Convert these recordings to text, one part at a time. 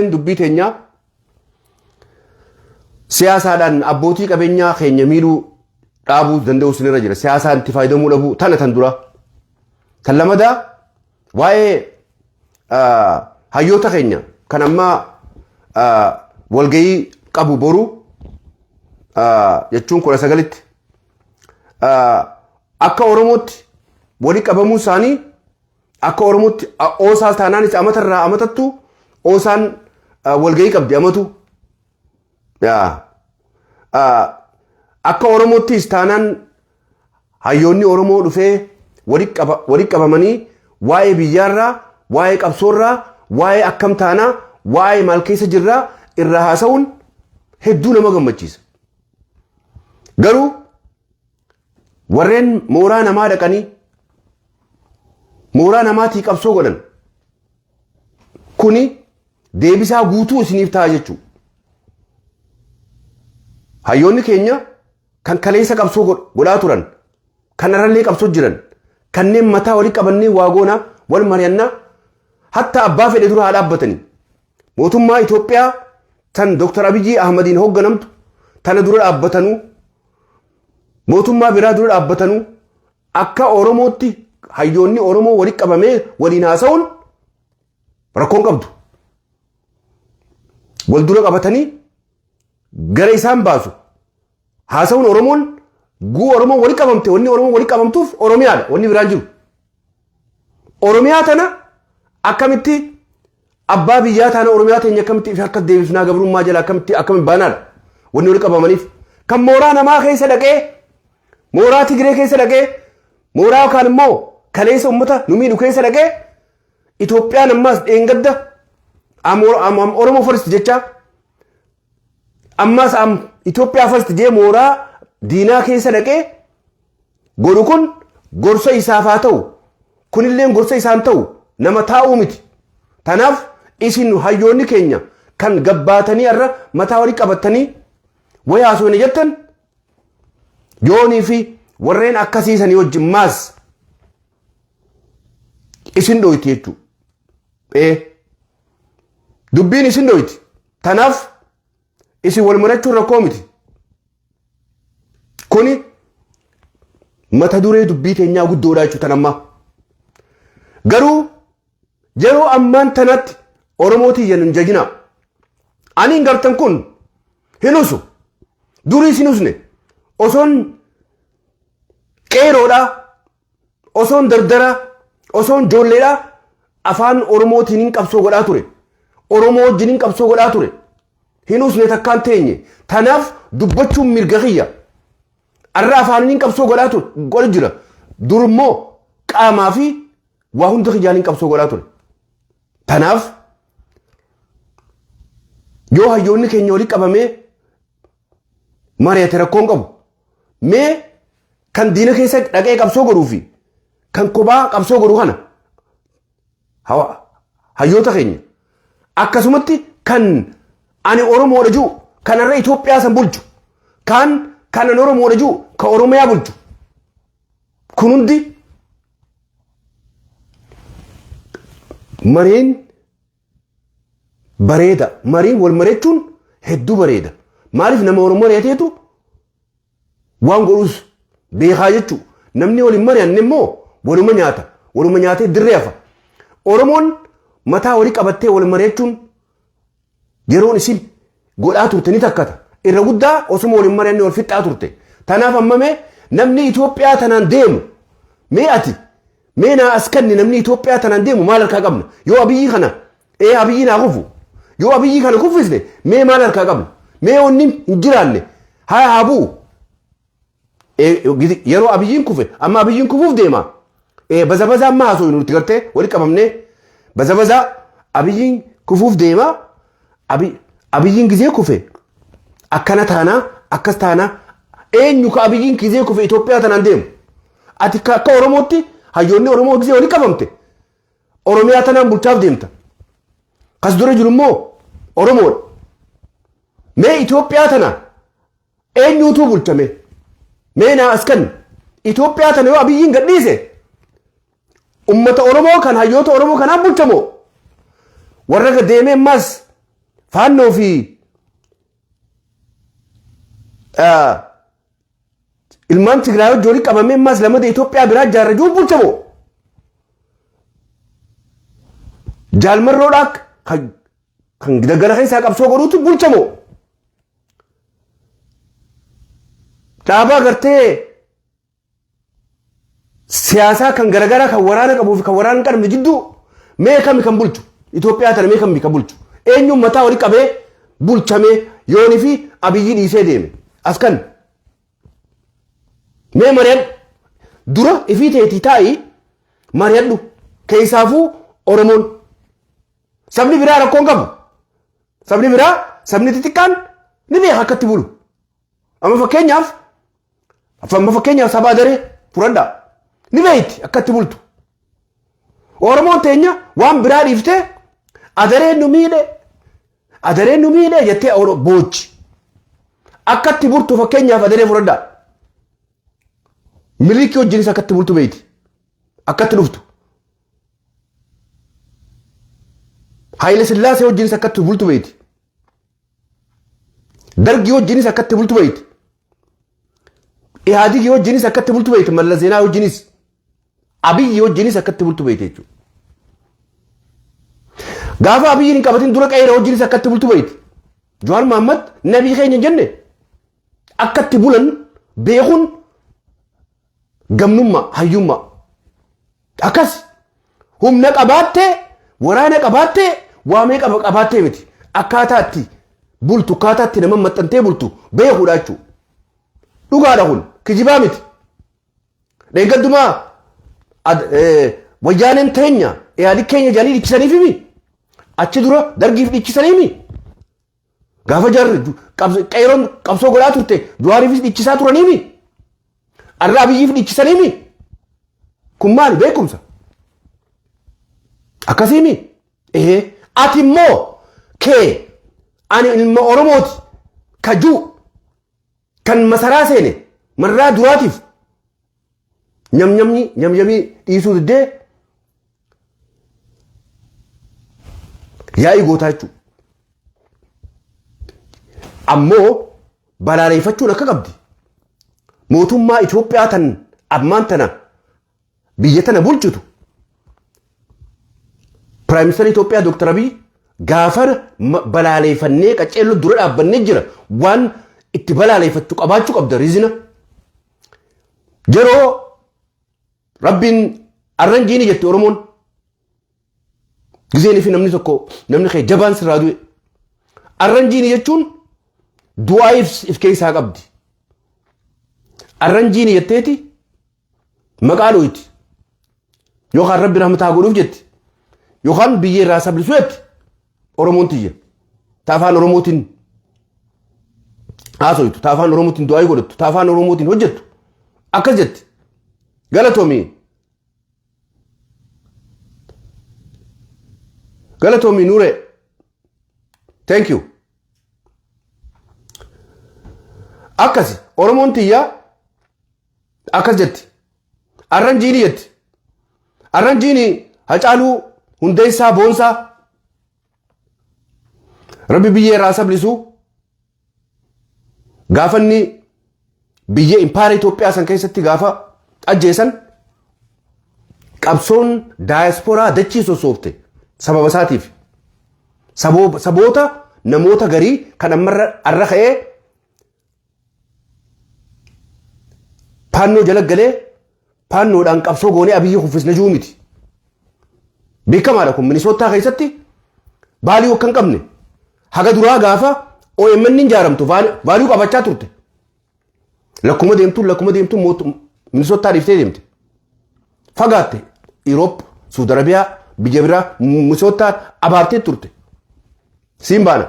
Dubbii teenyaa siyaasaadhaan abbootii qabeenyaa keenya miidhuu dhaabuu danda'u sinirra jira. Siyaasaan itti fayyadamuu dhabuu tana tan dura. Tan lamadaa waa'ee hayyoota keenya kan ammaa walgahii qabu boru jechuun 19tti akka Oromootti walii qabamuu isaanii, akka Oromootti oosaas taanaanis amatarraa amatattu oosaan walgahii qabdi amatu. Akka Oromoottis taanaan hayyoonni Oromoo dhufee walii qabamanii waa'ee biyyaarraa, waa'ee qabsoorraa, waa'ee akkam taanaa, waa'ee maal keessa jirraa irraa haasa'uun hedduu nama gammachiisa. Garuu warreen mooraa namaa dhaqanii mooraa namaatii qabsoo godhan kuni deebisaa guutuu isiniif ta'a jechuudha. Hayyoonni keenya kan kaleessa qabsoo godhaa turan, kan arrallee qabsoo jiran, kanneen mataa walii qabannee waa goonaa wal mari'annaa, hatta abbaa fedhe dura haa dhaabbatanii. Mootummaa Itoophiyaa tan Dr. Abiyyi Ahmadiin hoogganamtu tana dura dhaabbatanuu, mootummaa biraa dura dhaabbatanuu, akka Oromootti hayyoonni Oromoo walitti qabamee waliin haasa'uun rakkoon qabdu. Wal dura qabatanii gara isaan baasu. Haasa'uun Oromoon guu Oromoon walitti qabamte, wanni Oromoon walitti qabamtuuf Oromiyaadha, wanni biraan jiru. Oromiyaa tana akkamitti abbaa biyyaa taana, Oromiyaa teenya akkamitti ifi harka deebifnaa, gabrummaa jala akkamitti baanaadha wanni walitti qabamaniif. Kan mooraa namaa keessa dhaqee, mooraa Tigree keessa dhaqee, mooraa yookaan immoo kaleessa uummata nu miidhu keessa dhaqee, Itoophiyaan ammaas dheengadda Oromoo first jecha, ammaas Itoophiyaa first jee mooraa diinaa keessa dhaqee godhu kun gorsa isaaf haa ta'u, kunillee gorsa isaan ta'u nama taa'uu miti. Tanaaf isin hayyoonni keenya kan gabbaatanii har'a mataa walii qabatanii wayi haasofne jettan, yoonii fi warreen akkasiisanii wajjin maas isin dhoyti jechuudha. Dubbiin isin dhoyti. Tanaaf isin wal marachuun rakkoo miti. Kuni mata duree dubbii teenyaa guddoodha jechuudha tan ammaa. Garuu yeroo ammaan tanatti Oromootii hin jajinaa. Ani hin gartan kun hin usu. Duriis hin usne. Osoon qeeroodhaa, osoon dardaraa, osoon ijoolleedhaa afaan Oromootiin hin qabsoo godhaa ture. Oromoo wajjin hin qabsoo godhaa ture. Hin usne, takkaan teenye. Tanaaf dubbachuun mirga kiyya. Arra afaaniin hin qabsoo godhaa ture, godha jira. Dur immoo qaamaa fi waa hunda kiyyaan hin qabsoo godhaa ture. Tanaaf yoo hayyoonni keenya walii qabamee mari'ate rakkoon qabu. Mee kan diina keessa dhaqee qabsoo godhuu fi kan kophaa qabsoo godhu kana hayyoota keenya, akkasumatti kan ani Oromoodha jiru kanarra Itoophiyaa san bulchu, kan ani Oromoodha jiru kan Oromiyaa bulchu, kun hundi mariin bareeda. Mariin wal mareechuun hedduu bareeda. Maaliif? Nama Oromoo mari'ateetu waan godhus beekaa jechuu. Namni waliin mari'anne immoo waluma nyaata, waluma nyaatee dirree hafa. Oromoon mataa walii qabattee wal mari'achuun yeroon isin godhaa turte ni takkata. Irra guddaa osuma waliin mari'anne wal fixxaa turte. Tanaaf ammamee namni Itoophiyaa tanaan deemu, mee ati mee naa as kanni, namni Itoophiyaa tanaan deemu maal harkaa qabna? Yoo Abiyyi kana Abiyyi naa kufu, yoo Abiyyi kana kuffisne, mee maal harkaa qabna? Mee wanni hin jiraanne haa bu'u. Yeroo Abiyyiin kufe, amma Abiyyiin kufuuf deema. Baza baza amma haasoo nuti gartee wali qabamnee baza baza Abiyyiin kufuuf deema. Abiyyiin gizee kufe akkana taanaa, akkas taanaa. Eenyu ka Abiyyiin gizee kufe Itoophiyaa tanaan deemu? Ati akka Oromootti hayyoonni Oromoo gizee wali qabamte Oromiyaa tanaan bulchaaf deemta. Kas dura jiru immoo Oromoodha. Mee Itoophiyaa tana eenyuutu bulchame? Mee naa as kenni. Itoophiyaa tana yoo Abiyyiin gadhiise ummata Oromoo kan hayyoota Oromoo kanaan bulchamoo warra deemee ammaas Faannoo fi ilmaan Tigraay wajjin walitti qabamee ammaas lamada Itoophiyaa biraa ijaarra jiru bulcha moo? Jaalmarroodhaa kan daggala keessaa qabsoo godhuutu bulcha moo? Dhaabaa gartee siyaasaa kan garagaraa kan waraana qabuu fi kan waraana hin qabne jidduu mee kami kan bulchu Itoophiyaa tana mee kami kan bulchu eenyuun mataa wali qabee bulchamee yoonii fi Abiyyi dhiisee deeme as kan mee mari'adhu dura ifii teetii taa'ii mari'adhu keessaafuu Oromoon sabni biraa rakkoon qabu sabni biraa sabni xixiqqaan ni beeka akkatti bulu amma fakkeenyaaf Amma fakkeenyaaf saba adaree fudhadhaa. Ni beekti akka itti bultu. Oromoon teenya waan biraa dhiiftee adareen nu miidhe adareen nu miidhe jettee boochi. Akka itti bultu fakkeenyaaf adaree fudhadhaa. Miliikii wajjinis akka itti bultu beekti. Akka itti dhuftu. Haayile Sillaasee wajjinis akka itti bultu beekti. Dargii wajjinis akka itti bultu beekti. Ihaadigii wajjinis akka itti bultu beekti. Mallas Zeenaa wajjinis. Abiyyi wajjinis akka itti bultu beekti jechuudha. Gaafa Abiyyiin hin qabatin dura qeeroo wajjinis akka itti bultu beekti. Jawaar Mahaammad nabii keenya hin jenne akka itti bulan beekuun gamnummaa hayyummaa akkas humna qabaattee waraana qabaattee waamee qaba qabaattee miti akkaataa itti bultu akkaataa itti nama maxxantee bultu beekuudha jechuudha. Dhugaadha kun kijibaa miti. Dheengaddumaa wayyaaneen teenya yaadi keenya jedhanii dhichisaniifimi achi dura dargiif dhichisaniimi. Gaafa jarri qeeroon qabsoo godhaa turte Jawaariifis dhichisaa turaniimi. Arra Abiyyiif dhichisaniimi. Kun maali beekumsa? Akkasiimi? Ee ati immoo kee ani ilma Oromooti kajuu kan masaraa seene marraa duraatiif nyamnyamni nyamnyamii dhiisuu diddee yaa'ii gootaa jechuudha. Ammoo balaaleeffachuun akka qabdi. Mootummaa Itoophiyaa tan ammaan tana biyya tana bulchitu Piraayim Ministeera Itoophiyaa Dooktar Abiy gaafa balaaleeffannee qaceelloo dura dhaabbannee jira waan itti balaaleeffattu qabaachuu qabda riizina. Yeroo Rabbiin arranjiini jetti Oromoon gizeen fi namni tokko namni kee jabaan sirraa du'e. Arranjiini jechuun du'aa if keessaa qabdi. Arranjiini jetteeti maqaa dhooyti. Yookaan Rabbi rahmataa godhuuf jetti. Yookaan biyyee irraa sablisu jetti. Oromoon tiyya. Ta afaan Oromootiin haasoytu, ta afaan Oromootiin du'aa godhattu, ta afaan Oromootiin hojjettu. Akkas jetti. Galatoomii. Galatoomii Nuuree. Thank you. Akkasi Oromoon tiyya akkas jetti. Arran jiini jetti. Arran jiini Hacaaluu Hundeessaa Boonsaa Rabbi biyyee irraa sablisu gaafa inni biyya impaayera Itoophiyaa san keessatti gaafa ajjeesan qabsoon daayasporaa dachii sossoofte sababa isaatiif. Saboota namoota garii kan ammarra arra ka'ee Paannoo jala galee paannoodhaan qabsoo goonee Abiyyi kuffisna jiru miti. Beekamaadha kun Minisoottaa keessatti baalii akka hin qabne haga duraa gaafa OMN hin ijaaramtu vaalii qabachaa turte. Lakkuma deemtuun lakkuma deemtuun Minisoottaa dhiiftee deemte. Fagaatte Euroop, Suudi Arabiyaa, biyya biraa Minisoottaa abaartee turte. Siin baana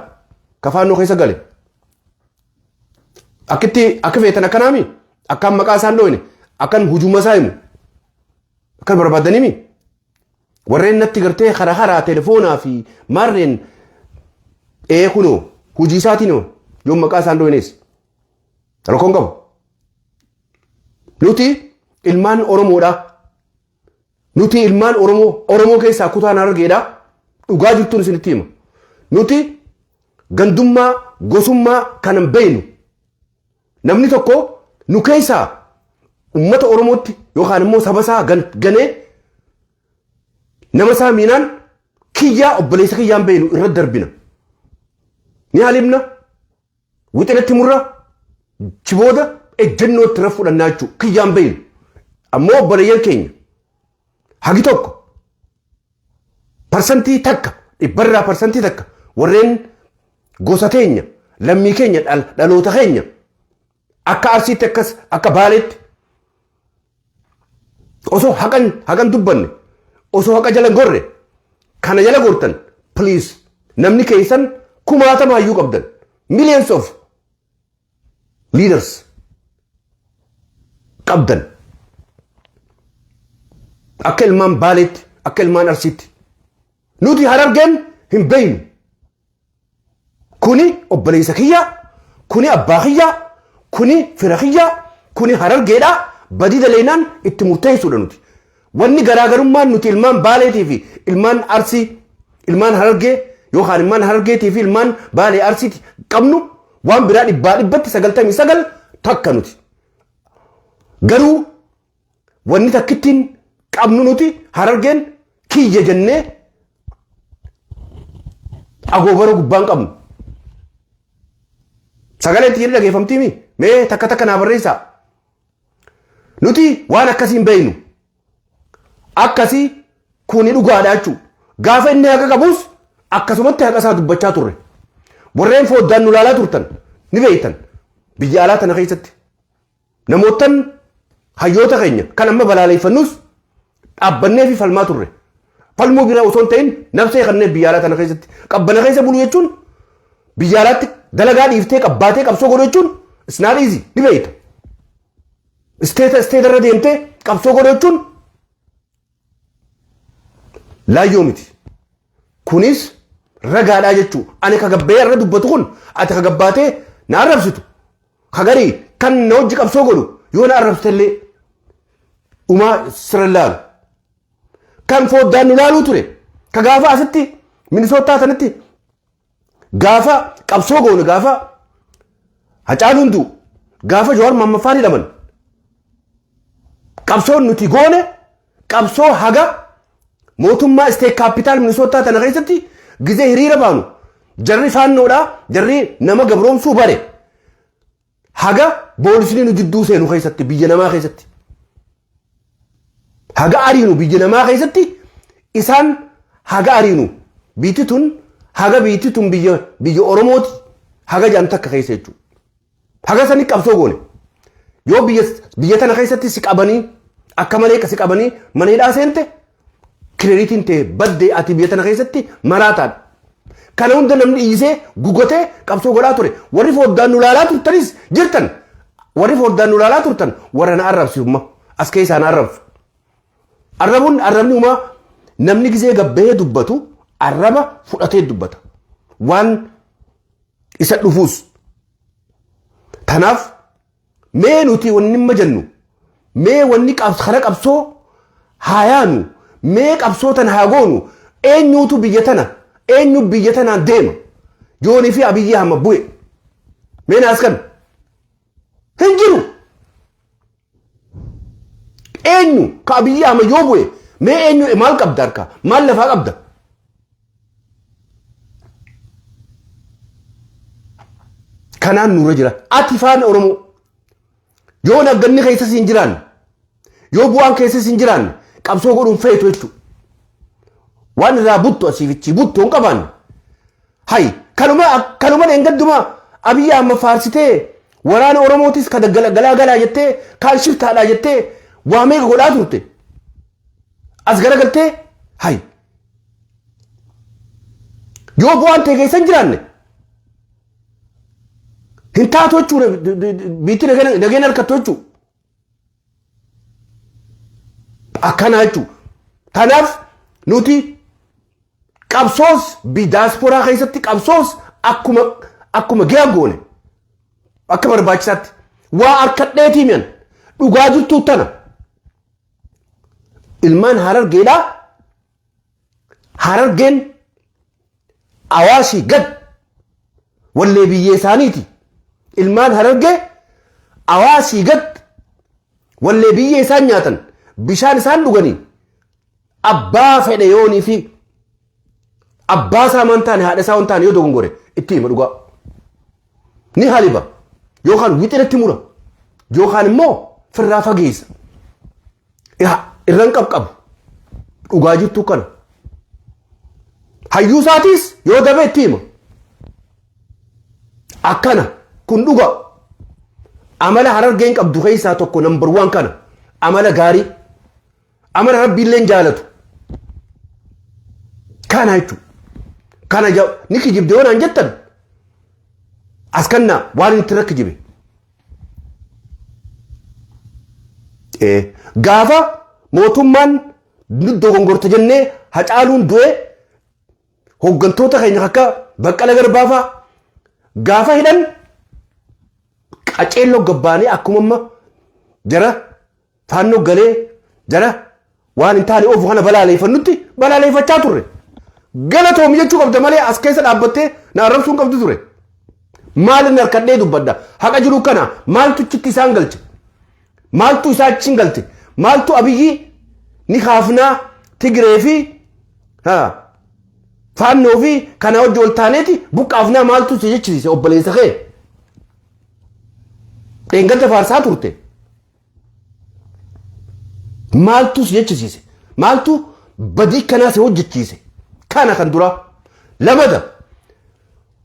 kafaannoo keessa gale. Akkitti akka feetan akkanaami akkaan maqaa isaan dhooyne akkan hujuma isaa himu akkan barbaadaniimi warreen natti gartee karaa karaa telefoonaa fi maarreen ee kunoo hojii isaatiin hima yoo maqaa isaan dhooynes rakkoon qabu. Nuti ilmaan Oromoodha. Nuti ilmaan Oromoo Oromoo keessaa kutaan Harargeedha. Dhugaa jirtuun isinitti hima. Nuti Gandummaa, gosummaa kana hin beeynu. Namni tokko nu keessaa uummata Oromootti yookaan immoo saba isaa ganee nama isaa miinaan kiyyaa obboleessa kiyyaan beeynu irra darbina. Ni halimna, wixinatti murra, chi booda ejjennoo itti irra fudhannaa jechuudha. Kiyyaan beeynu. Ammoo obboleeyyan keenya hagi tokko 1% dhibbarraa 1% warreen gosa teenya, lammii keenya, dhaloota keenya akka Arsiitti, akkas akka Baaleetti osoo haqan dubbanne, osoo haqa jala gorre kana jala gortan, please, namni keessan kumaatama hayyuu qabdan, millions of leaders qabdan, akka ilmaan Baaleetti, akka ilmaan Arsiitti nuti Harargeen hin beeynu. Kuni obboleessa kiyya, kuni abbaa kiyya, kuni fira kiyya, kuni Harargeedha, badii daleenaan itti murteessuudha nuti. Wanni garaagarummaan nuti ilmaan Baaleetii fi ilmaan Arsii, ilmaan Harargee yookaan ilmaan Harargeetii fi ilmaan Baalee Arsiiti qabnu waan biraa 99% takka nuti. Garuu wanni takkittiin qabnu nuti Harargeen kiyya jennee agoobara gubbaan qabnu. Sagalee itti dhageeffamtiimi mee takka takka naa barreessaa. Nuti waan akkasii hin beeynu. Akkasii kuni dhugaadha jechuudha. Gaafa inni haqa qabus akkasumatti haqa isaa dubbachaa turre. Warreen foddaan nu ilaalaa turtan ni beeytan, biyya alaa tana keessatti. Namoottan hayyoota keenya kan amma balaaleeffannus dhaabbannee fi falmaa turre. Falmuu biraa osoo hin ta'in nafsee kanneen biyya alaa tana keessatti. Qabbana keessa bulu jechuun, biyya alaatti dalagaa dhiiftee qabbaatee qabsoo godhu jechuun it's not easy, ni beeyta. State irra deemtee qabsoo godhu jechuun laayyoo miti. Kunis ragaadhaa jechuu. Ani ka gabbee irra dubbatu kun, ati ka gabbaatee na arrabsitu. Ka garii kan na hojii qabsoo godhu yoo na arrabsite illee umaa sirra laalu. Kan foddaan nu laaluu ture. Ka gaafa asitti Minisootaa sanatti gaafa qabsoo goonu, gaafa Hacaaluun du'u, gaafa Jawaar Maammaffaan hidhaman, qabsoon nuti goone qabsoo haga mootummaa state capital Minisootaa tana keessatti gizee hiriira baanu, jarri faannoodhaa, jarri nama gabroomsuu bare, haga poolisni nu jidduu seenu keessatti, biyya namaa keessatti haga ariinu, biyya namaa keessatti isaan haga ariinu, biitti tun haga biitti tun biyya Oromooti haga jaan takka keessa jechuudha. Haga sani qabsoo goone. Yoo biyya tana keessatti si qabanii, akka malee si qabanii mana hidhaa seente, creditiin ta'e baddee, ati biyya tana keessatti maraataadha. Kana hunda namni dhiisee gugatee qabsoo godhaa ture. Warri foddaan nu laalaa turtanis jirtan. Warri foddaan nu laalaa turtan warra na arrabsu as keessaa na arrabsu. Arrabuun arrabni uumaa namni gizee gabbahee dubbatu arraba fudhatee dubbata. Waan isa dhufuus. Kanaaf mee nuti wanni amma jennu, mee wanni kara qabsoo haa yaanu, mee qabsoo tana haa goonu. Eenyuutu biyya tana, eenyu biyya tanaan deema yoonii fi Abiyyi hamma bu'e? Mee naas kan hin jiru. Eenyu ka Abiyyi Ahmad yoo bu'e, mee eenyu, maal qabda harkaa, maal lafaa qabda? Kanaan nurra jira. Ati faana Oromoo yoo nagganni keessa siin jiraanne, yoo bu'aan keessa siin jiraanne, qabsoo godhuun feetu jechuudha. Waan irraa buttu asiifichi buttu hin qabaanne. Hay, kanuma dheengadduma Abiyyi Ahmad faarsitee, waraana Oromootis ka galaa galaa jettee, kaan shiftaadhaa jettee waa meeqa godhaa turte. As garagaltee hay. Yoo bu'aan ta'e keessa hin jiraanne hin taatu jechuudha, biitti nageenya harkattu jechuudha. Akkana jechuudha. Kanaaf nuti qabsoos daasporaa keessatti qabsoos akkuma ga'aa goone, akka barbaachisaatti waa harkadheetii mi'an dhugaa jirtuu tana. Ilmaan Harargeedhaa, Harargeen Awaashii gad Wallee biyyee isaaniiti. Ilmaan Harargee Awaasii gad wallee biyyee isaan nyaatan, bishaan isaan dhuganii, abbaa fedhe yoonii fi abbaa isaa maan taane, haadha isaa waan taane, yoo dogongore itti hima dhugaa. Ni haliba yookaan wixinatti mura yookaan immoo firraa fageessa. Irran qabqabu dhugaa jirtu kana. Hayyuu isaatiis yoo dabe itti hima. Akkana kun dhuga. Amala Harargeen qabdu keessaa tokko, number one kana, amala gaarii, amala Rabbiillee jaalatu kana jechuudha. Kana ni kijibde yoo naan jettan, as kannaa waan inni irra kijibe. Gaafa mootummaan nu dogongorte jennee Hacaaluun du'e, hooggantoota keenya akka Baqqala Garbaa fa'aa gaafa hidhan, qaceelloo gabbaanee akkuma amma jara faannoo galee jara waan hin taane oofu kana balaaleeffannutti balaaleeffachaa turre. Galatoomi jechuu qabda malee as keessa dhaabbattee na arrabsuu hin qabdu ture. Maal inni harkadhee dubbadha? Haqa jiru kana maaltu achitti isaan galche? Maaltu isaa achi galche? Maaltu Abiyyi ni kaafnaa, Tigiree fi faannoo fi kana hojii ol taaneeti buqqaafnaa, maaltu si jechisiise, obboleessa kee? Dheengadda faarsaa turte. Maaltu si jechisiise? Maaltu badii kanaa si hojjechiise? Kana kan duraa. Lamada,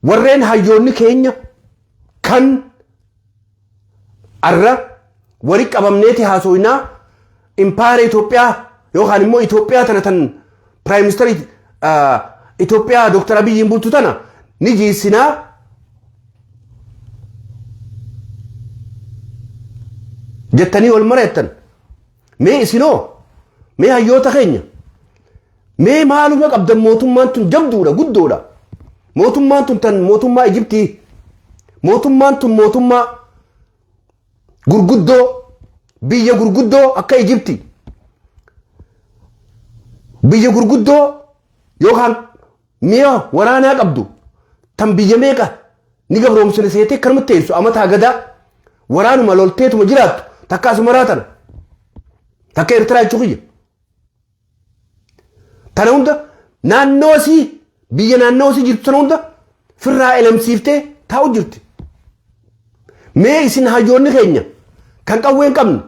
warreen hayyoonni keenya kan arra wali qabamneeti haasoynaa, impaayera Itoophiyaa yookaan immoo Itoophiyaa tana tan prime minister Itoophiyaa Dr. Abiyyiin bultu tana ni jiisinaa, jettanii wal mari'attan. Mee isinoo, mee hayyoota keenya, mee maaluma qabdan? Mootummaan tun jabduudha, guddoodha. Mootummaan tun tan mootummaa Ijiptii, mootummaan tun mootummaa gurguddoo, biyya gurguddoo akka Ijiptii, biyya gurguddoo yookaan mi'a waraanaa qabdu, tan biyya meeqa ni gabroomsine seetee akkanumatti teessu, amataa gadaa waraanuma lolteetuma jiraattu takka Asumaraa tana, takka Eertiraa jechuu kiyya. Tana hunda naannoo isii, biyya naannoo isii jirtu tana hunda firraa elemsiiftee taa'u jirti. Mee isin hayyoonni keenya kan qawwee hin qabne,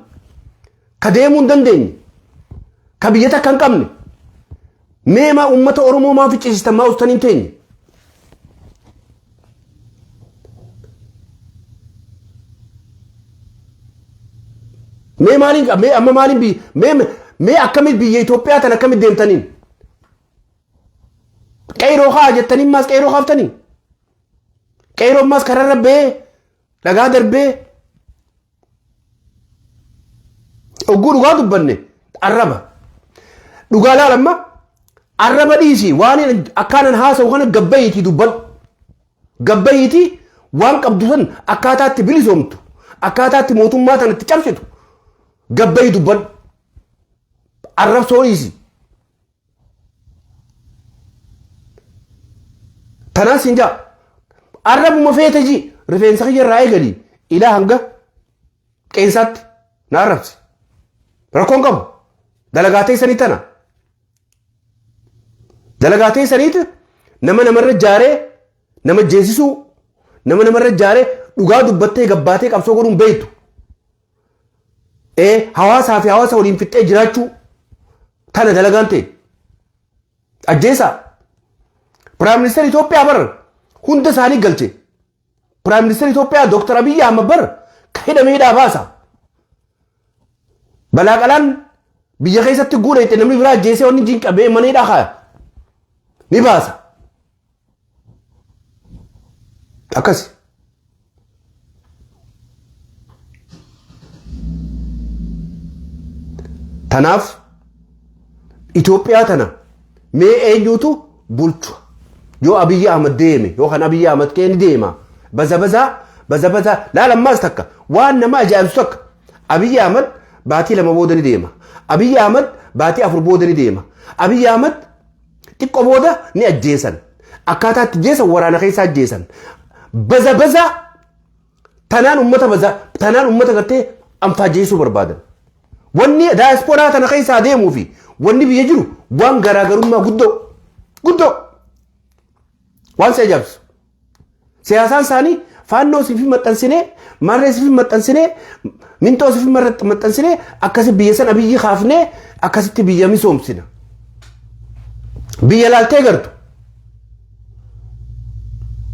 ka deemuu hin dandeenye, ka biyya takka hin qabne, mee maa uummata Oromoo maa ficcisiistan? Maa ustanii hin teenye? Mee maaliin, mee amma maaliin biyya, mee mee akkamitti biyya Itoophiyaa tan akkamitti deemtaniin? Qeyroo kaa jettanii maas qeyroo kaaftanii? Qeyroo maas kararra ba'ee dhagaa darbee ogguu dhugaa dubbanne arraba. Dhugaa laalamma, arraba dhiisii, waan akkaanan haasa'u kana gabbayiitii dubbadhu. Gabbayiitii waan qabdu san akkaataatti bilisoomtu, akkaataatti mootummaa tanatti cabsitu gabbayii dubbadhu. Arrabsoo dhiisi. Tanaan siin jaa. Arrabuma feete ji, rifeensa kiyya irraa eegali ilaa hanga qeensaatti na arrabsi. Rakkoon qabu. Dalagaa teessanii tana. Dalagaa teessaniiti nama namarra jaaree nama jeesisuu, nama namarra jaaree dhugaa dubbattee gabbaatee qabsoo godhuun beektu. Ee, hawaasaa fi hawaasa waliin fixxee jiraachuu tana dalagaan ta'e. Ajjeesaa. Prime Minister Itoophiyaa bar hunda isaanii galche. Prime Minister Itoophiyaa Dr. Abiyyi Ahmad bar ka hidhame hidhaa baasa. Balaa qalaan biyya keessatti guura itti namni biraa ajjeesee wanni jiin qabee mana hidhaa kaaya. Ni baasa. Akkasi. Tanaaf Itoophiyaa tana mee eenyutu bulchu yoo Abiyyi Ahmad deeme, yookaan Abiyyi Ahmad kee ni deema? Baza bazaa baza bazaa laala. Ammaas takka waan nama ajaa'ibsu takka, Abiyyi Ahmad baatii 2 booda ni deema. Abiyyi Ahmad baatii 4 booda ni deema. Abiyyi Ahmad xiqqoo booda ni ajjeesan. Akkaataa itti ajjeesan, waraana keessa ajjeesan. Baza baza tanaan ummata baza tanaan ummata gartee anfaajeessuu barbaadan. Wanni daayasporaa tana keessaa deemuu fi wanni biyya jiru waan garaagarummaa guddoo guddoo waan si ajaa'ibsu. Siyaasaan isaanii faannoo siif maxxansinee, marree siif maxxansinee, minxoo siif maxxansinee akkasi biyya san Abiyyi kaafnee akkasitti biyya misoomsina. Biyya laaltee gartu.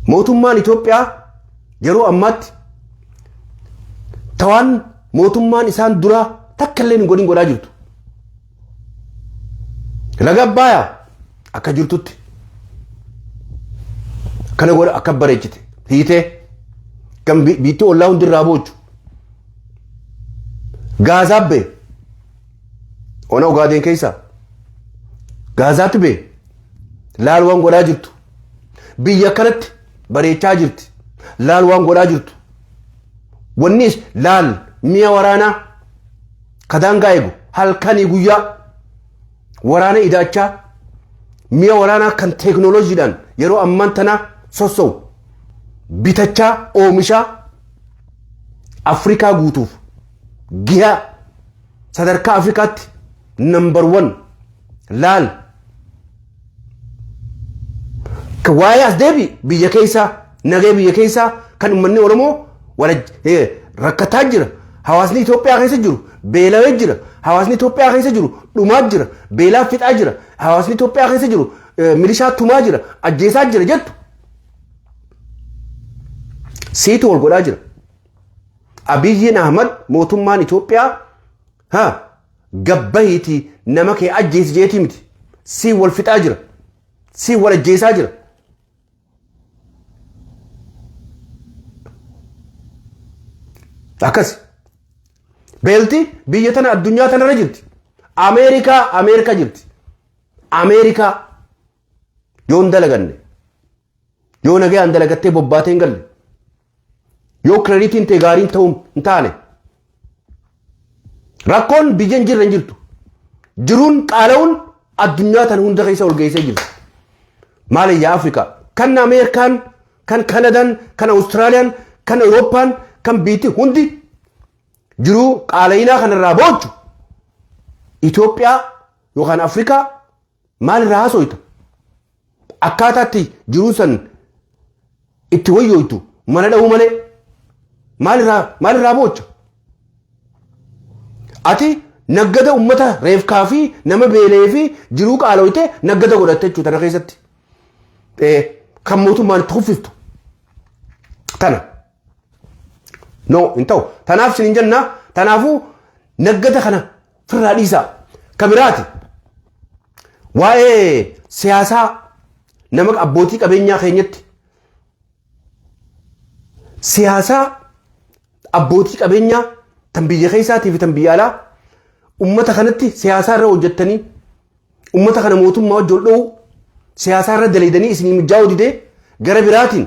Mootummaan Itoophiyaa yeroo ammaatti tawaan mootummaan isaan duraa takka illee hin godhin godhaa jirtu. Laga Abbayaa akka jirtutti kana godha akka bareechite hiitee kan biitti ollaa hundi irraa boochu. Gaazaa bee ona Ogaadeen keessaa Gaazaatti bee laal waan godhaa jirtu. Biyya akkanatti bareechaa jirti. Laal waan godhaa jirtu. Wannis laal mi'a waraanaa ka daangaa eegu halkanii guyyaa waraana idaachaa mi'a waraanaa kan teeknooloojiidhaan yeroo ammaan tanaa sosso'u bitachaa oomishaa Afrikaa guutuuf gihaa sadarkaa Afrikaatti number one laal. Waa'ee as deebi biyya keessaa nagee biyya keessaa kan uummanni Oromoo rakkataa jira. Hawaasni Itoophiyaa keessa jiru beelawee jira. Hawaasni Itoophiyaa keessa jiru dhumaa jira. Beelaa fixaa jira. Hawaasni Itoophiyaa keessa jiru milishaa tumaa jira. Ajjeesaa jira jettu. Siitu wal godhaa jira. Abiyyiin Ahmad mootummaan Itoophiyaa ha gabbahiitii nama kee ajjeesi jeetii miti. Sii wal fixaa jira. Sii wal ajjeesaa jira. Akkas. Beelti biyya tana addunyaa tanarra jirti. Ameerikaa Ameerikaa jirti. Ameerikaa yoo hin dalaganne yoo nagayaan dalagattee bobbaatee hin galle yoo kireditiin ta'e gaariin ta'uu hin taane rakkoon biyya hin jirre hin jirtu. Jiruun qaala'uun addunyaa tana hunda keessa ol geessee jirti. Maali yaa Afrikaa kan Ameerikaan kan Kanadaan kan Awustiraaliyaan kan Awurooppaan kan biitti hundi jiruu qaala'inaa kanarraa boochu Itoophiyaa yookaan Afrikaa maal irraa haasooyta? Akkaataatti jiruun san itti wayyooytu mana dha'uu malee maal irraa boocha? Ati naggada ummata reefkaa fi nama beela'ee fi jiruu qaalooyte naggada godhatte jechuudha tana keessatti. Kan mootummaan itti kuffiftu tana. No hin ta'u. Tanaaf isin hin jenna. Tanaafuu naggada kana firraa dhiisaa. Ka biraati. Waa'ee siyaasaa nama abbootii qabeenyaa keenyatti siyaasaa abbootii qabeenyaa tan biyya keessaatii fi tan biyya alaa ummata kanatti siyaasaa irra hojjettanii ummata kana mootummaa wajji ol dhowuu siyaasaa irra dalaydanii isinii mijaa'uu didee gara biraatiin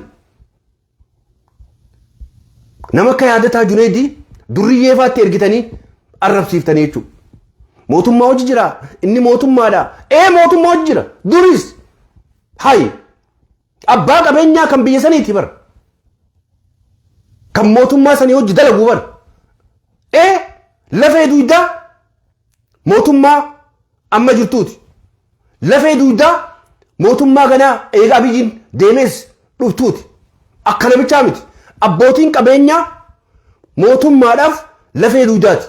nama akka Yaadataa Juneedii durriyyee faatti ergitanii arrabsiiftanii jechuudha. Mootummaa hojii jira inni mootummaadha. Ee mootummaa hojii jira duris hayi abbaa qabeenyaa kan biyya saniiti bara. Kan mootummaa sanii hojii dalagu bara. Ee lafee dugdaa mootummaa amma jirtuuti. Lafee dugdaa mootummaa ganaa eega Abiyyiin deemees dhuftuuti. Akka namichaa miti. Abbootiin qabeenyaa mootummaadhaaf lafee dugdaati.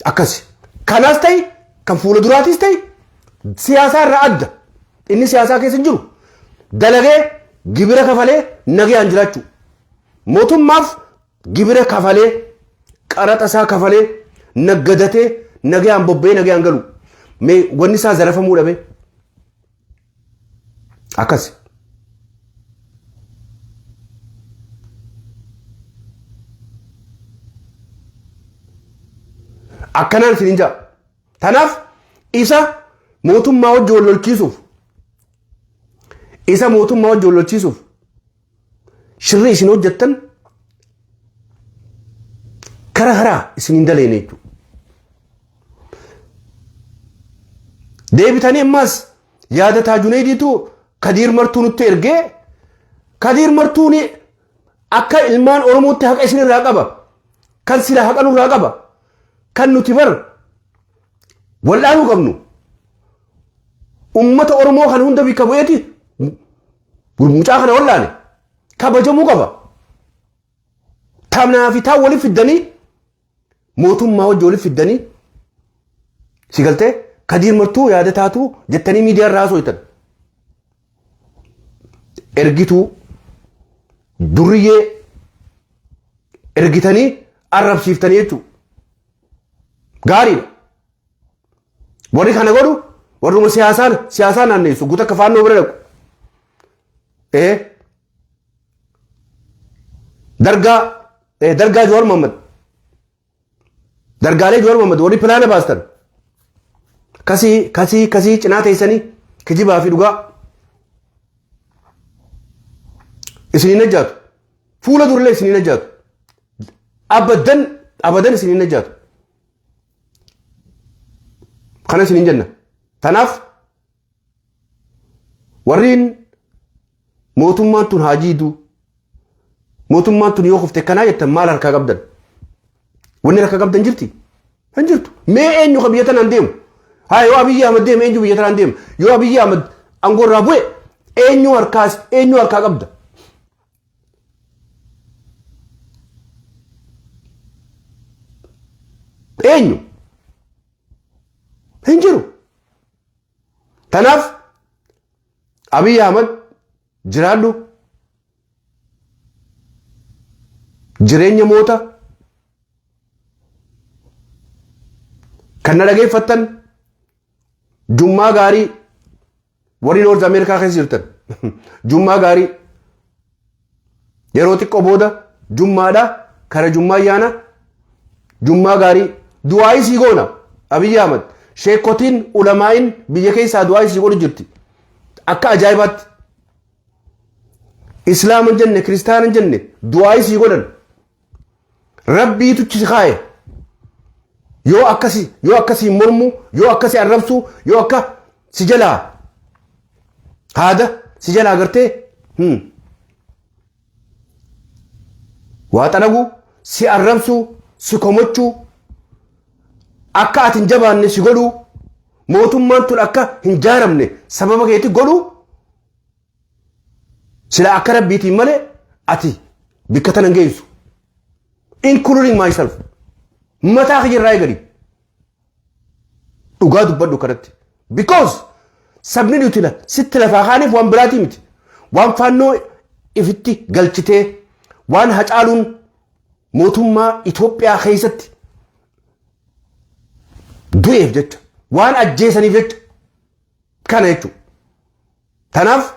Akkasi. Kanaas ta'e kan fuula duraatis ta'e siyaasaa irraa adda. Inni siyaasaa keessa hin jiru. Dalagee gibira kafalee nagayaan jiraachuu. Mootummaaf gibira kafalee qaraxa isaa kafalee naggadatee nagayaan bobba'ee nagayaan galu. Mee wanni isaa zarafamuu dhabe. Akkasi. Akkanaan isin hin ja'a. Tanaaf isa mootummaa wajji wal lolchiisuuf isa mootummaa wajji wal lolchiisuuf shirri isin hojjettan kara karaa isin hin daleene jechuudha. Deebitanii ammaas Yaadataa Juneeydiitu Kadiir Martuu nutti ergee Kadiir Martuun akka ilmaan Oromootti haqa isinirraa qaba. Kan sila haqa nurraa qaba. Kan nuti bar wal'aanuu qabnu. Ummata Oromoo kan hunda bikka bu'eeti mucaa kana wal'aane kabajamuu qaba. Tanaa fi taan walitti fiddanii, mootummaa wajji walitti fiddanii, si galtee, Kadiir Martuu yaada taatu jettanii miidiyaa irraa haasoftan. Ergituu durriyyee ergitanii arrabsiiftanii jechuudha. Gaariidha. Warri kana godhu warruma siyaasaa naanneessu guutuu akka faannoo bira dhaqu. Dargaa Jawaar Mohammad, dargaalee Jawaar Mohammad, warri pilaana baastan kasii kasii kasii cinaa teessanii kijibaa fi dhugaa isiniin ajjaatu. Fuula durallee isiniin ajjaatu. Abadan abadan isiniin ajjaatu. Kana isiniin jenna. Tanaaf warreen mootummaan tun haa jiidu, mootummaan tun yoo kufte kanaa jettan, maal harkaa qabdan? Wanni harkaa qabdan jirti? Hin jirtu. Mee eenyu ka biyya tanaan deemu? Haa, yoo Abiyyi Ahmad deeme, eenyu biyya tanaan deema? Yoo Abiyyi Ahmad aangoo irraa bu'e, eenyu harkaas, eenyu harkaa qabda? Eenyu? Hin jiru. Tanaaf Abiyyi Ahmad, jiraadhu, jireenya moota. Kan na dhageeffattan, jummaa gaarii. Warri North Ameerikaa keessa jirtan, jummaa gaarii. Yeroo xiqqoo booda jummaadha, kara jummaa ayyaana. Jummaa gaarii. Du'aayii sii goona, Abiyyi Ahmad. Sheekotiin, ulamaa'in biyya keessaa du'aayii sii godhu jirti akka ajaa'ibaatti. Islaama hin jenne, kiristaana hin jenne, du'aayii sii godhan. Rabbiitu si kaaye. Yoo akkasi, yoo akkasii mormu, yoo akkasi arrabsu, yoo akka si jalaa haada si jalaa gartee waa xalagu, si arrabsu, si komachuu, akka ati hin jabaanne si godhuu, mootummaan tun akka hin jaaramne sababa keeti godhuu, sila akka rabbiitiin malee ati bikka tana hin geessu. Including myself. Mataa kiyya irraa eegali. Dhugaa dubbadhu kanatti. Because sabni nuti sitti lafaa kaaniif waan biraatii miti. Waan faannoo ifitti galchitee, waan Hacaaluun mootummaa Itoophiyaa keessatti du'eef jecha, waan ajjeesaniif jecha kana jechuudha. Tanaaf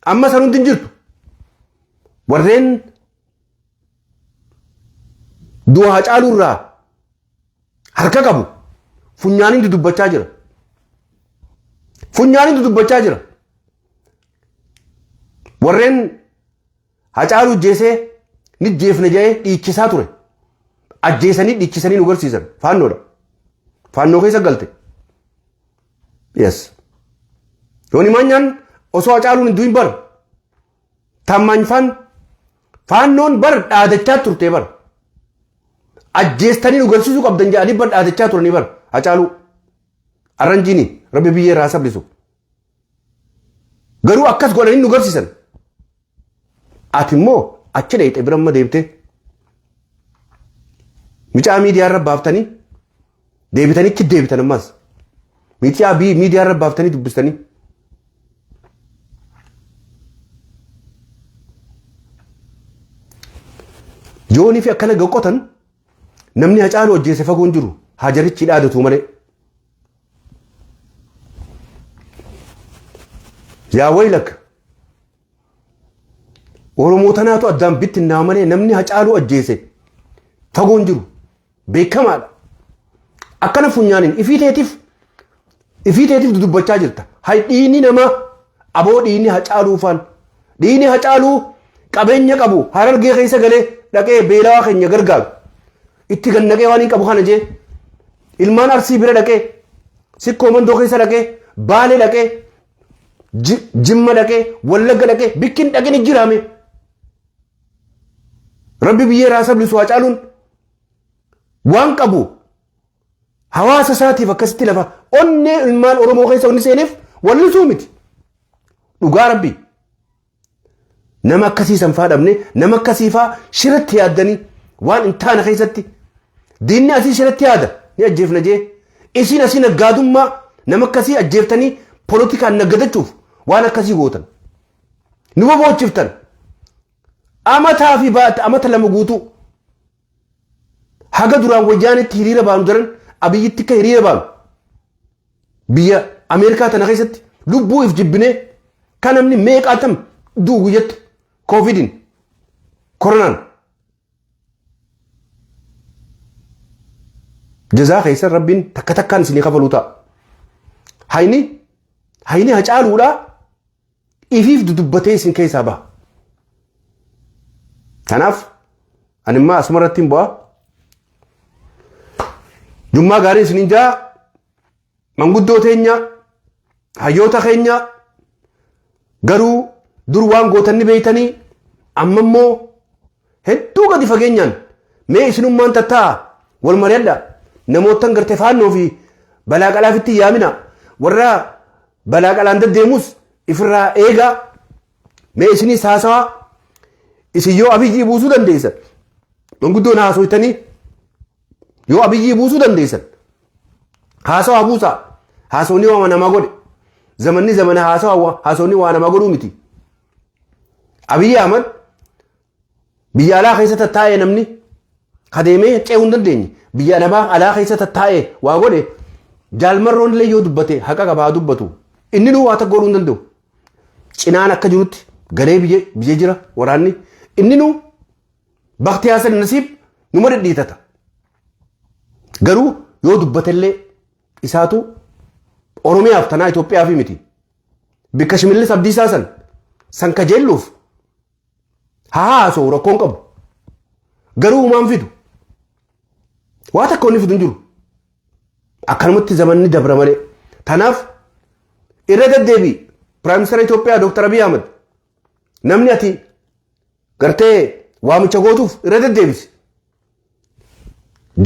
amma san hundi hin jirtu. Warreen du'a Hacaaluu irraa harka qabu funyaaniin dudubbachaa jira. Funyaaniin dudubbachaa jira. Warreen Hacaaluu ajjeesee ni jeefne jedhee dhiichisaa ture. Ajjeesanii dhiichisanii nu garsiisan. Faannoodha. Faannoo keessa galte. Yes. Yooni Maanyaan osoo Hacaaluun hin du'in bar. Taammaany faan faannoon bar dhaadachaa turte bar. Ajjeestanii nu garsiisuu qabdan jedhanii bar dhaadachaa turanii bar Hacaaluu. Arranjiini rabbi biyyee irraa sablisu. Garuu akkas godhanii nu garsiisan. Ati immoo achi dheeyxe bira amma deemtee. Micaa miidiyaa irra baaftanii deebitanii achi deebitan ammas. Micaa miidiyaa irra baaftanii dubbistanii. Yoonii fi akkana goqotan, namni Hacaaluu ajjeese fagoo hin jiru. Haa jarichi dhaadatu malee. Yaa waylak, Oromoo tanaatu addaan bittinnaa malee namni Hacaaluu ajjeese fagoo hin jiru. Beekamaadha. Akkana funyaaniin ifii teetiif dudubbachaa jirta. Hay, dhiigni namaa aboo, dhiigni Hacaaluu faan. Dhiigni Hacaaluu qabeenya qabu Harargee keessa galee dhaqee beelawaa keenya gargaaru. Itti gannaqee waan hin qabu kana jee ilmaan Arsii bira dhaqee, Sikkoo Mandoo keessa dhaqee, Baalee dhaqee, Jimma dhaqee, Wallagga dhaqee, bikkin dhaqin jiraame. Rabbi biyyee raasa bilisu Haacaaluun waan qabu hawaasa isaatiif akkasitti lafa onnee ilmaan Oromoo keessa onni seeneef wallisuu miti. Dhugaa Rabbi. Nama akkasii san faa dhabne, nama akkasii faa shiratti yaaddanii waan hin taane keessatti diinni asii shiratti yaada ni ajjeefna jee, isiin asii naggaadummaa nama akkasii ajjeeftanii polotikaan naggadachuuf waan akkasii gootan. Nu bobochiftan. Amataa fi baata amata 2 guutuu haga duraan Wayyaanitti hiriira baanu daran Abiyyitti akka hiriira baanu, biyya Ameerikaa tana keessatti lubbuu if jibbinee kan namni meeqaatam du'u guyyatti koovidiin koronaan. Jazaa keessan Rabbiin takka takkaan isinii kafaluu ta'a. Hayni Hacaaluudhaa ifiif dudubbatee isin keessaa baha. Kanaaf ani immoo asuma irratti hin bu'a. Jummaa gaarii isiniin jaa, manguddoo teenya, hayyoota keenya, garuu dur waan gootan ni beeytanii, amma immoo hedduu gadi fageenyaan mee isinummaan tattaa'a, wal mari'adha. Namoottan gartee faannoo fi balaa qalaafitti yaamina, warra balaa qalaan deddeemus ifirraa eegaa. Mee isinis haasawaa, isin yoo Abiyyii buusuu dandeessan, manguddoon haasoytanii yoo Abiyyii buusuu dandeessan haasawaa buusaa. Haasawni waa namaa godhe, zamanni zamana haasawaa, haasawni waa namaa godhuu miti. Abiyyi Ahmad biyya alaa keessa tattaa'ee, namni kadeemee ce'uu hin dandeenye biyya namaa alaa keessa tattaa'ee waa godhe. Jaalmarroon illee yoo dubbate haqa qabaa dubbatu, inni nuu waa takka godhuu hin danda'u. Cinaan akka jirutti galee biyya jira waraanni, inni nuu bakti Haasan Nasiib numa dhidhiitata. Garuu yoo dubbatellee isaatu Oromiyaaf tanaa Itoophiyaaf miti. Bikka Shimallis Abdiisaa san kajeelluuf haa haasa'u, rakkoon qabu. Garuu uumaan fidu. Waa takka wanni fidu hin jiru. Akkanumatti zamanni dabra malee. Tanaaf irra deddeebii Prime Minister Itoophiyaa Dr. Abiy Ahmed, namni ati gartee waamicha gootuuf irra deddeebisi.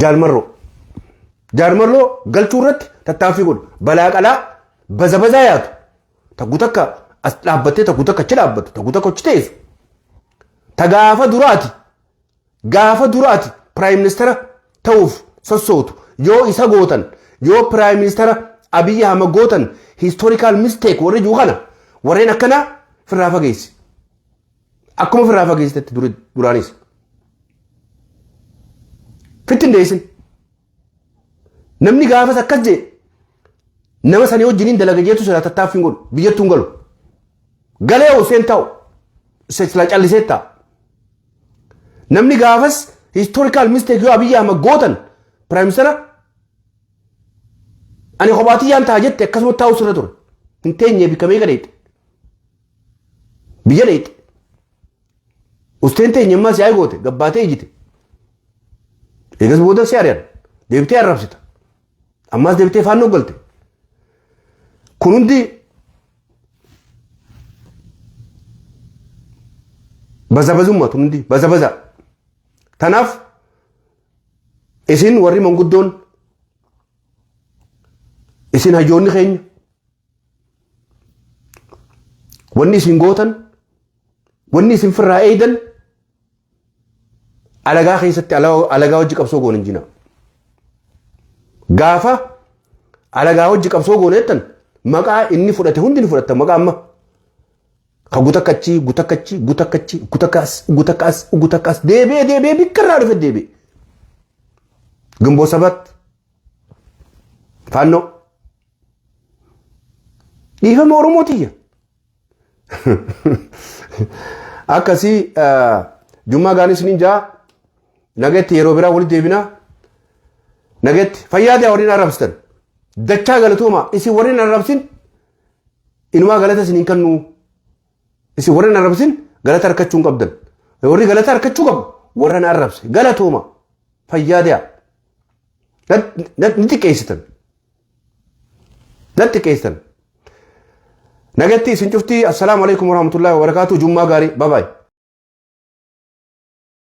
Jaalmarroo. Jaalmarroo galchuu irratti tattaaffii godhu. Balaa qalaa baza bazaa yaatu. Taggu takka as dhaabbattee, taggu takka achi dhaabbattu, taggu takka achi teessu. Ta gaafa duraati. Gaafa duraati Prime Minister ta'uuf sossootu yoo isa gootan, yoo Prime Minister Abiyyi Ahmad gootan, historical mistake warri jiru kana, warreen akkanaa firraa fageessi. Akkuma firraa fageessitetti duraanis. Fitti hin deessin. Namni gaafas akkas jee nama sanii wajjiniin dalaga jeetu silaa tattaaffii hin godhu, biyyattuu hin galu. Galee Huseen ta'u silaa callisee ta'a. Namni gaafas historical mistake yoo Abiyyi Ahmad gootan Prime Minister ani kophaatiyyaan ta'a jette, akkasuma taa'u sirra ture. Hin teenye, bikka meeqa dheeyxe. Biyya dheeyxe. Usteen teenye ammaa si'aa goote gabbaatee ijite. Eegas booda si ari'an. Deebitee arrabsita. Ammaas deebitee faannoo galte. Kun hundi baza bazummaa, tun hundi baza baza. Tanaaf isin warri manguddoon, isin hayyoonni keenya, wanni isin gootan, wanni isin firraa eeydan, alagaa keessatti alagaa hojii qabsoo goone hin jina. Gaafa alagaa hojii qabsoo goone jettan maqaa inni fudhate hundi ni fudhatta, maqaa amma ka gutakkachi gutakkachi gutakkachi gutakkas gutakkas gutakkas deebi'ee deebi'ee bikka irraa dhufe deebi'e. Gimboo Sabat, Faannoo, dhiifama Oromootiyya. Akkasii jummaa gaarii isiniin jaa, nagatti, yeroo biraa walitti deebinaa, nagatti, fayyaa ta'e. Warreen arrabsitan dachaa galatooma. Isin warreen arrabsin inumaa galata isiniin kennu. Isin warreen arrabsin galata harkachuu hin qabdan. Warri galata harkachuu qabu warra na arrabse. Galatooma, fayyaa ta'e. Ni xiqqeessitan. Natti xiqqeessitan. Nagatti isin cuftii. Assalaamu alaikum warahmatullahi wabarakatuh. Jummaa gaarii. Bye bye.